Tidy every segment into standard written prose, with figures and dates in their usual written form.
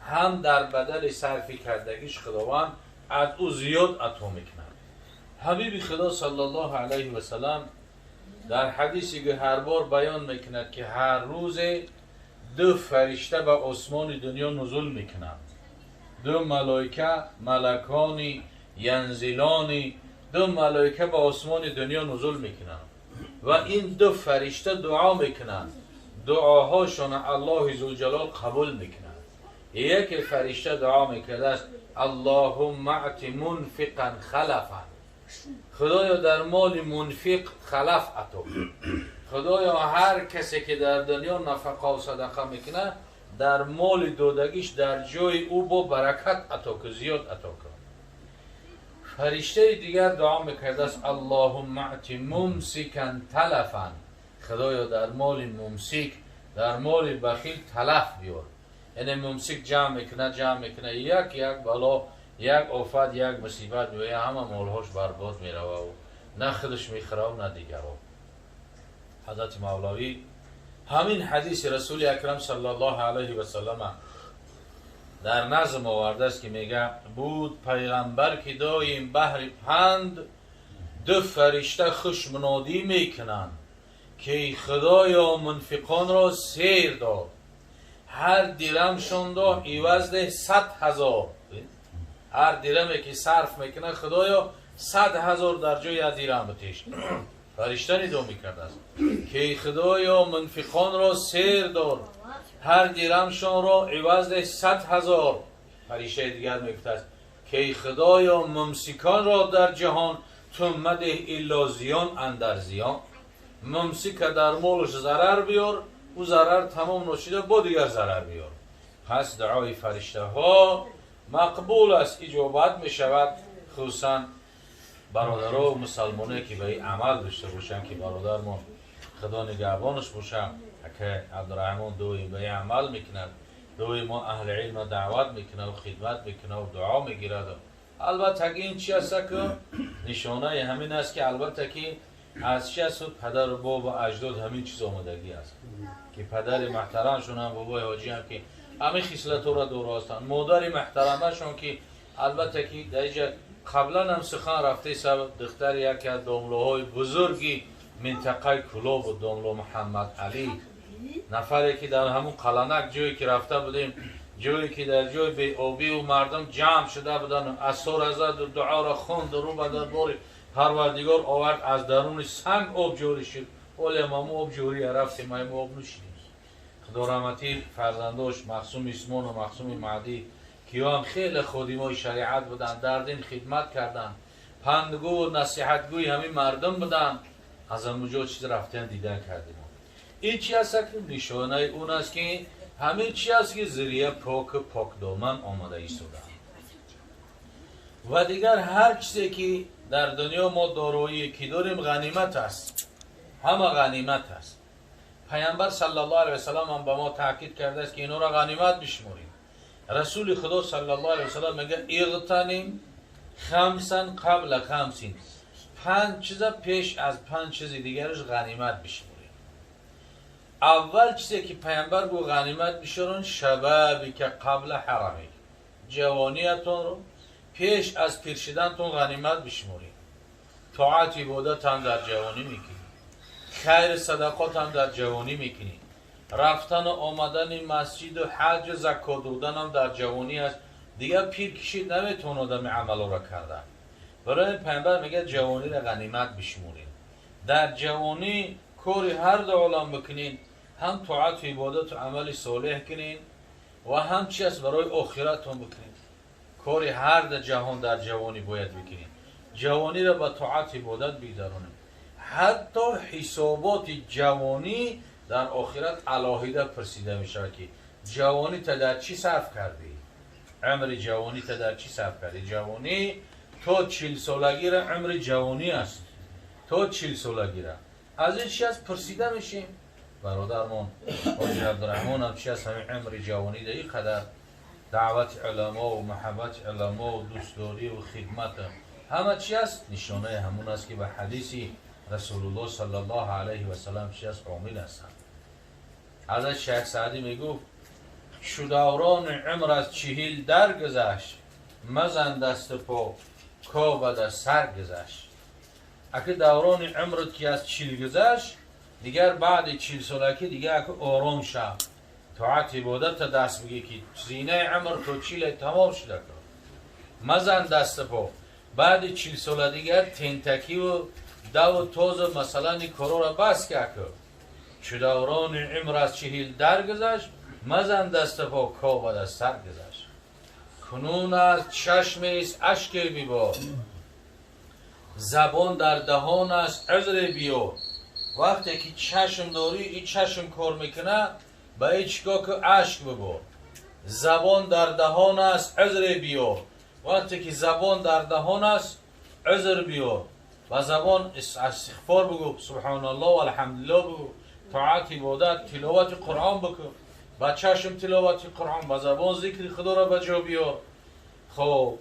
هم در بدل صرفی کردگیش خداوند از او زیاد عطا میکنه. حبیب خدا صلی الله علیه و سلم در حدیثی که هر بار بیان میکند که هر روز دو فرشته به آسمان دنیا نزول میکنند، دو ملائکه ملکانی ینزلانی، دو ملائکه به آسمان دنیا نزول میکنند و این دو فرشته دعا میکنند، دعاهاشون الله ذوالجلال قبول میکنند. یک فرشته دعا میکرده است اللهم اعط منفقا خلفا، خدایا در مال منفق خلف عطا کن. خدایا هر کسی که در دنیا نفقه و صدقه میکنه در مال دادگیش در جای او با برکت عطا کن، زیاد عطا کن. فرشته دیگر دعا میکرده است اللهم اعط ممسکا تلفا، خدایا در مال ممسک، در مال بخیل تلف بیار. یعنی ممسک جمع میکنه جمع میکنه، یک یک بلا، یک آفت، یک مصیبت میایه، همه مالهاش برباد میروه و نه خودش میخوره و نه دیگران. حضرت مولوی همین حدیث رسول اکرم صلی الله علیه و سلم در نظم آورده است که میگه بود پیغمبر که دایم بهر پند، دو فرشته خوش منادی میکنند که خدایا منفقان را سیر داد، هر درمشان را عوض ده 100,000. هر درمی که صرف میکنه خدایا 100,000 در جای از درم بتیش. فرشته ندا میکرده است که خدایا منفقان را سیر دار، هر درمشان را عوض ده 100,000. فرشته دیگر میگفت است که خدایا ممسکان را در جهان تو مده الا زیان اندر زیان. ممسک در مالش ضرر بیار، او ضرر تمام نشده با دیگر ضرر بیار. پس دعای فرشته ها مقبول است، اجابت می شود. خصوصا برادرها و مسلمانایی که به این عمل داشته باشن که برادر ما خدا نگهبانش باشه، که عبدالرحمن دوی به این عمل میکند، دوی ما اهل علم دعوت میکنه و خدمت میکنه و دعا میگیرد. البته این چی است که نشانه همین است که البته که از چی است پدر و باب و اجداد همین چیز آمدگی است که پدر محترمشون هم بابای حاجی هم که همین خصلت را دور هستند، مادر محترمشون که البته که در اینجا قبلا هم سخن رفته سبب دختر یکی از داملاهای بزرگی منطقه کلاب و داملا محمد علی، نفری که در همون قلنک جایی که رفته بودیم، جایی که در جای بی آبی و مردم جمع شده بودن، اثار زد و دعا را خوند و رو به دربار پروردگار آورد، از درون سنگ آب جاری شد. ولی ما آب جاری رفتیم، ما آب نوشیدیم. خدا رحمتی فرزنداش مخصوم اسمان و مخصوم معدی که هم خیلی خادمای شریعت بودن، در دین خدمت کردن، پندگو و نصیحتگوی همین مردم بودن. از همونجا چیز رفتن دیدن کردیم. این چی هست که نشانه اون است که همین چی هست که ذریعه پاک پاک دامن آمده ایستاده. و دیگر هر چیزی که در دنیا ما دارایی که داریم غنیمت است، همه غنیمت است. پیامبر صلی الله علیه و سلم هم به ما تاکید کرده است که اینا را غنیمت بشماریم. رسول خدا صلی الله علیه و سلم میگه اغتنم خمسا قبل خمسین، 5 چیز پیش از 5 چیز دیگرش غنیمت بشماریم. اول چیزی که پیامبر گفت غنیمت بشمارین شبابی که قبل حرمی، جوانیتون رو پیش از پیر شدنتون غنیمت بشمارید. طاعت عبادت هم در جوانی میکنید، خیر صدقات هم در جوانی میکنید، رفتن و آمدن مسجد و حج و زکات دادن هم در جوانی است. دیگه پیر کشید نمیتونه آدم عمل را کردن. برای پیامبر میگه جوانی را غنیمت بشمارید. در جوانی کاری هر دو عالم بکنین، هم طاعت و عبادت و عمل صالح کنین و هم چی است برای آخرتون بکنین. کاری هر دو جهان در جوانی باید بکنین. جوانی را با طاعت عبادت بگذرانیم. حتی حسابات جوانی در آخرت علاهیده پرسیده می شود که جوانی تا در چی صرف کردی؟ عمر جوانی تا در چی صرف کردی؟ جوانی تا 40 سالگی را عمر جوانی است، تا 40 سالگی را از این چی از پرسیده میشیم. برادرمان حاجی عبدالرحمن هم چی از همین عمر جوانی در این قدر دعوت علما و محبت علما و دوستداری و خدمت همه چی است نشانه همون است که به حدیثی رسول الله صلی الله علیه و سلم چی است عامل هستند. حضرت شیخ سعدی میگفت Чу даврони умр аз 40 даргузашт, мазан даст по кобад аз сар гузашт. Аки даврони умрат ки аз 40 гузашт, дигар баъди 40 солагӣ дигар аки ором шав. Тоат ибодат даст бигир ки зинаи умр то 40 тамом шуда. Мазан даст по. Баъди 40 сола дигар тентакиву даву тозу масалан ин корора бас ки аки. Чу даврони умр аз 40 даргузашт, мазан даст по кобад аз сар гузашт. Кунун аз чашмест ашке бибор, забон дар даҳон аст узре биёр. Вақте ки чашм дорӣ, ин чашм кор мекунад, ба ин чикор ки ашк бибор. Забон дар даҳон аст узре биёр. Вақте ки забон дар даҳон аст узр биёр. Ба забон истиғфор бигӯ, субҳоналлоҳ алҳамдулиллоҳ бигӯ, тоат ибодат тиловати Қуръон бикун. Ба чашм тиловати Қуръон, ба забон зикри Худоро ба ҷо биёр. Хоб,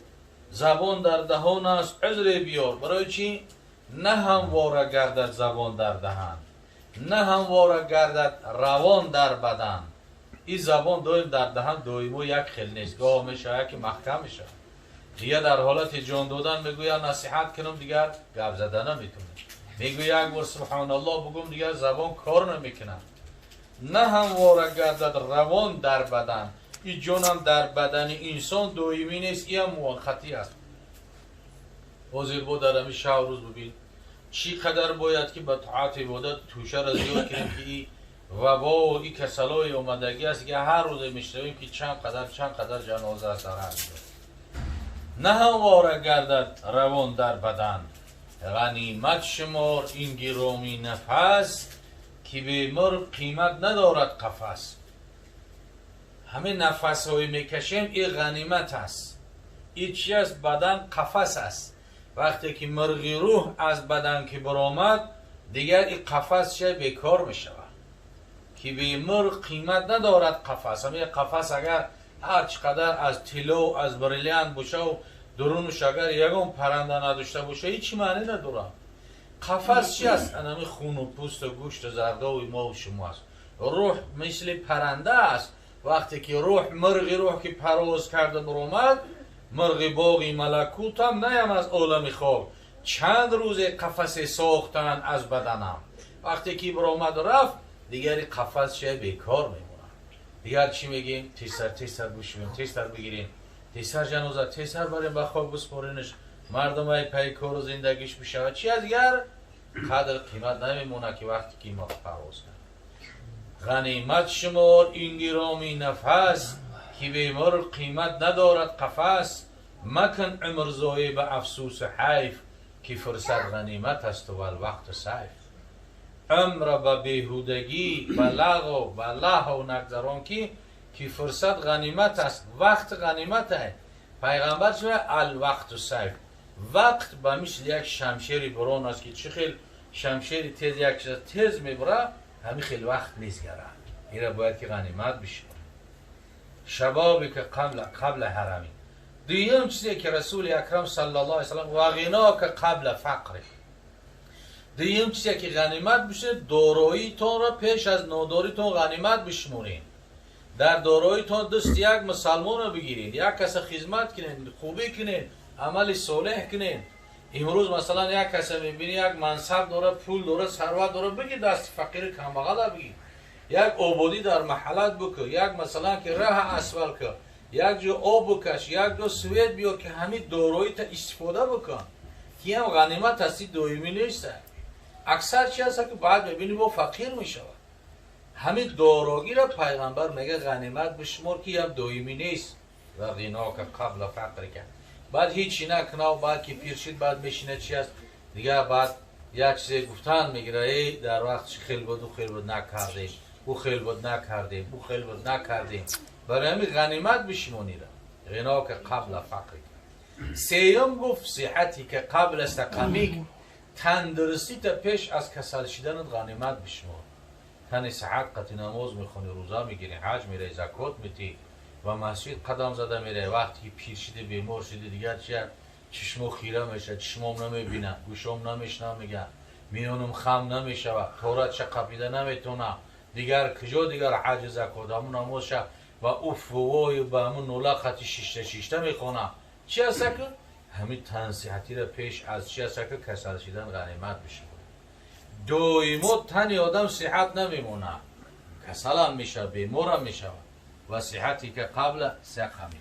забон дар даҳон аст узре биёр. Барои чӣ? На ҳамвора гардад забон дар даҳан, на ҳамвора гардад равон дар бадан. Ин забон доим дар даҳан доимо як хел нест, гоҳ мешавад ки маҳкам мешавад. Дигар дар ҳолати ҷон додан мегӯяд насиҳат кунам, дигар гап зада наметавонам. Мегӯяд як бор субҳоналлоҳ бигӯм, дигар забон кор намекунад. На ҳамвора гардад равон дар бадан. Ин ҷонам дар бадани инсон доимӣ нест, иам муваққатӣ аст. Ҳозир бо дар ҳамин шаб рӯз бибин чӣ қадар бояд ки ба тоат ибодат тӯшаро зиёд кунем, ки ин вабо ин касалои омадагӣ аст, ки ҳар рӯзе мешунавем ки чанд қадар ҷаноза аст дар ҳар ҷо. На ҳамвора гардад равон дар бадан, ғанимат шумор ин гиромӣ нафас, ки бемор қимат надорад қафас. Ҳамин нафасҳое мекашем ин ғанимат аст. Ин чи аст? Бадан қафас аст. Вақте ки мирғи рӯҳ аз бадан ки баромад, дигар ин қафас ча бекор мешавад. Ки бемор қимат надорад қафас. Ҳамин қафас агар ҳар чӣ қадар аз тилло, аз бриллиант бошаву дурунаш агар ягон парранда надошта боша, ҳеҷ маъне надорад. Қафас чи аст? Анами хуну пӯсту гӯшту зардови мову шумо аст. Рӯҳ мисли парранда аст. Вақте ки рӯҳ, мирғи рӯҳ ки парвоз карда баромад, мирғи боғи малакутам наям аз олами хок, чанд рӯзе қафасе сохтанд аз баданам. Вақте ки баромад рафт, дигари қафас чия бекор мемонад. Дигар чӣ мегӯем? Тезтар тезтар бишӯем, тезтар бигирем, тезтар ҷаноза, тезтар барем ба хок биспоринаш, мардумай пайи кору зиндагиш бишавад. Чи аз дигар қадр қимат намемонад, ки вақте ки мо парвоз кард. Ғанимат шумор ин гиромӣ нафас, ки бемор қимат надорад қафас. Макун умр зоеъ ба афсӯсу ҳайф, ки фурсат ғанимат асту валвақту сайф. Умра ба беҳудагӣ, ба лағв, ба лаҳв нагзарон, ки фурсат ғанимат аст, вақт ғанимат аст. Пайғамбар чӣ мегӯяд? Алвақту сайф. Вақт ба мисли як шамшери бурон аст, ки чӣ хел шамшери тез як чиза тез мебурад, ҳамин хел вақт мезгарад. Инро бояд ки ғанимат бишуморем. Шабобе ки қабла ҳарами. Дуюм чизе ки Расули Акрам саллаллоҳу алайҳи васаллам ва ғинока қабла фақри. Дуюм чизе ки ғанимат бишуморед, дороитонро пеш аз нодоритон ғанимат бишуморед. Дар дороитон дасти як мусалмонро бигиред, як каса хизмат кунед, хубӣ кунед, амали солеҳ кунед. Имрӯз масалан як каса мебинӣ, як мансаб дорад, пул дорад, сарват дорад, бигир дасти фақири камбағала бигир. Як ободӣ дар маҳаллат бикун, як масалан ки раҳ асфалт кун, як ҷо об бикаш, як ҷо свет биёр, ки ҳамин дороита истифода бикун, ки ҳам ғанимат ҳасти, доимӣ нест. Аксар чи ҳаст ки баъд мебинӣ бо фақир мешавад. Ҳамин дорогиро пайғамбар мега ғанимат бишумор, ки ҳам доимӣ нест. Ва ғинока қабла фақрика. Баъд ҳичи накунав, баъд ки пир шид, баъд мешинад чи аст, дигар баъд як чизе гуфтан мегирад: эй дар вақт чи хел буд, ӯ хел буд накардем, ӯ хел буд накардем, ӯ хел буд накардем. Барои ҳамин ғанимат бишумонира. Ғинока қабла фақрика. Сеюм гуфт сиҳатика қабла сақамик. Тандурустита пеш аз касал шиданат ғанимат бишумор. Тани сиҳат қати намоз мехонӣ, рӯза мегирӣ, ҳаҷ меравӣ, закот метӣ ва масҷид қадам зада меравӣ. Вақте ки пир шиди, бемор шиди, дигар чи чишмо хира мешавад, чишмом намебинад, гӯшом намешнавад, мегӯяд миёнам хам намешавад, торатша қапида наметавонам, дигар куҷо дигар ҳаҷу закот, ҳамун намозша ба уф вой ба ҳамун нола хати шишта шишта мехона. Чи аста ки ҳамин тансиҳатиро пеш аз чи аста ки касал шидан ғанимат бишавад. Доимо тани одам сиҳат намемонад, касалам мешавад, беморам мешавад. Ва сиҳате ки қабла сақами.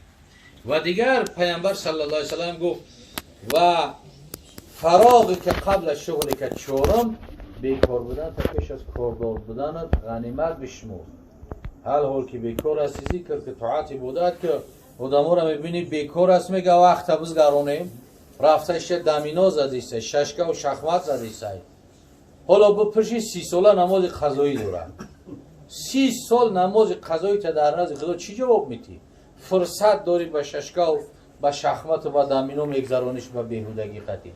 Ва дигар Паямбар саллаллоҳу алайҳи васаллам гуфт: ва фароғе ки қабла шуғле ки чорум бекор будан та пеш аз кордор буданат ғанимат бишмор. Ҳал ҳол ки бекор ҳасти, зикр ки, тоат, ибодат ки. Одаморо мебинӣ, бекор аст, мега вақта бизгаронем, рафта иша дамино задисай, шашкаву шахмат задисай. Ҳоло бипурши, 30 сола намози қазоӣ дорад. 30 сол намози қазоита дар назди Худо чӣ ҷавоб метӣ? Фурсат дорӣ, ба шашкаву ба шахмату ба дамино мегзарониш, ба беҳудагӣ қатӣ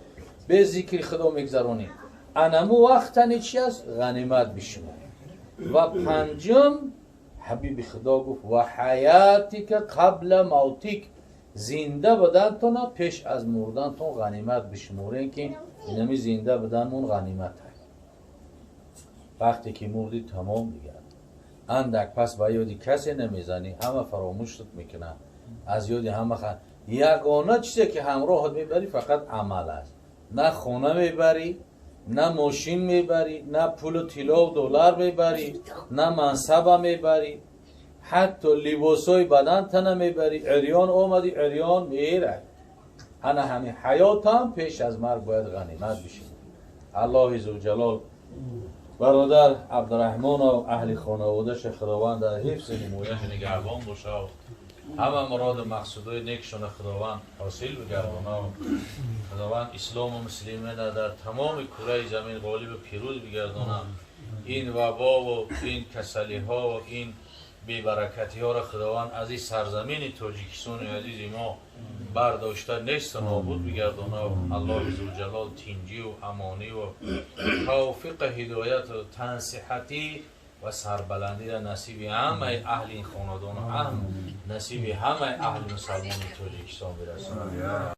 бе зикри Худо мегзаронӣ. Анаму вақтани чи аст? Ғанимат бишумор. Ва панҷум, ҳабиби Худо гуфт: ва ҳаятика қабла мавтик, зинда будантона пеш аз мурдантон ғанимат бишуморем, ки инами зинда буданмон ғанимат аст. Вақте ки мурдӣ, тамом, дигар андак пас ба ёди касе намезанӣ, ҳама фаромӯшат мекунад, аз ёди ҳама. Ягона чизе ки ҳамроҳат мебарӣ, фақат амал аст. На хона мебарӣ, на мошин мебарӣ, на пулу тиллову доллар мебарӣ, на мансаба мебарӣ, ҳатто либосҳои бадантана намебарӣ. Ирён омадӣ, ирён мерай. Ана ҳамин ҳаётам пеш аз марг бояд ғанимат бишавад. Аллоҳи зулҷалол бародар Абдураҳмонов, аҳли хонаводаша Худованд дар ҳифзи ҳимояш нигаҳбон бошад, ҳама муроду мақсудҳои некшона Худованд ҳосил бигардонад. Худованд ислому муслимина дар тамоми кураи замин ғолибу пирӯз бигардонад. Ин вабову ин касалиҳову ин бебаракатиҳоро Худованд аз ин сарзамини Тоҷикистони азизи мо бардошта, несту нобуд бигардонад. Аллоҳи зулҷалол тинҷиву амониву тавфиқу ҳидояту тансиҳатӣ ва сарбаландиро насиби ҳамаи аҳли ин хонадону ҳам насиби ҳамаи аҳли мусалмони Тоҷикистон бирасонад.